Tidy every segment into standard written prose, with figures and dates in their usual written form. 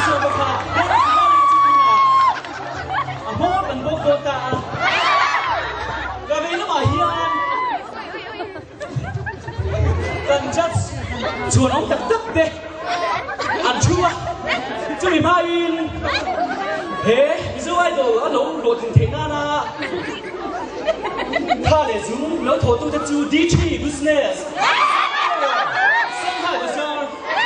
Malsawma kha Grand Finale chu tunah a hmawr kan bawk dawn ta a. Ka vei lamah hian kan judge chhuanawm tak tak te an thu a, chumi hmain he Mizo Idol a lo hlawhtlin theih nana tha leh zung lo thawhtute chu DT Business, Shanghai Bazaar,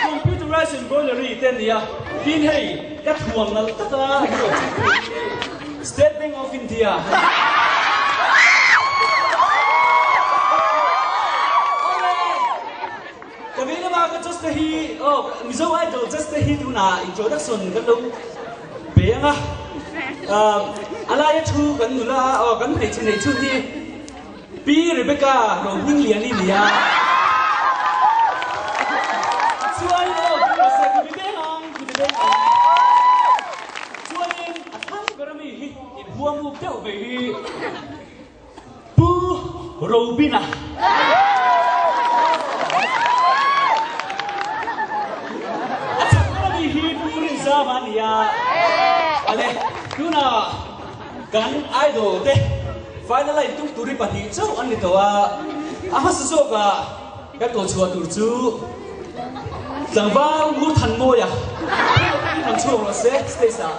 Computerized Embroidery te a ni a, tin hei ka thuam nalh taka an rawn chhung tur hi State Bank of India a ni. Awle! Ka vei lama ka judge te hi aw Mizo Idol judge te hi tunah introduction kan lo pe ang a, a laia thu kan nula aw kan hmeichhe nei chhun hi Pi Rebecca Rohmingliani nia. Chuanin aw Pi Rose ku ti deng ang ku ti deng ang. Chuanin a thlang ber ami hi inhuam up deuh ve hi Pu Robina. A chak ber ami hi Pu Rinzama nia. Ale tunah Kan idol te final a intum tur hi pahnih chauh an ni tawh a, a hmasa zawkah kan ko chhuah tur chu tlangval Ngurthanmawia rawn chhuak rawh se stage ah.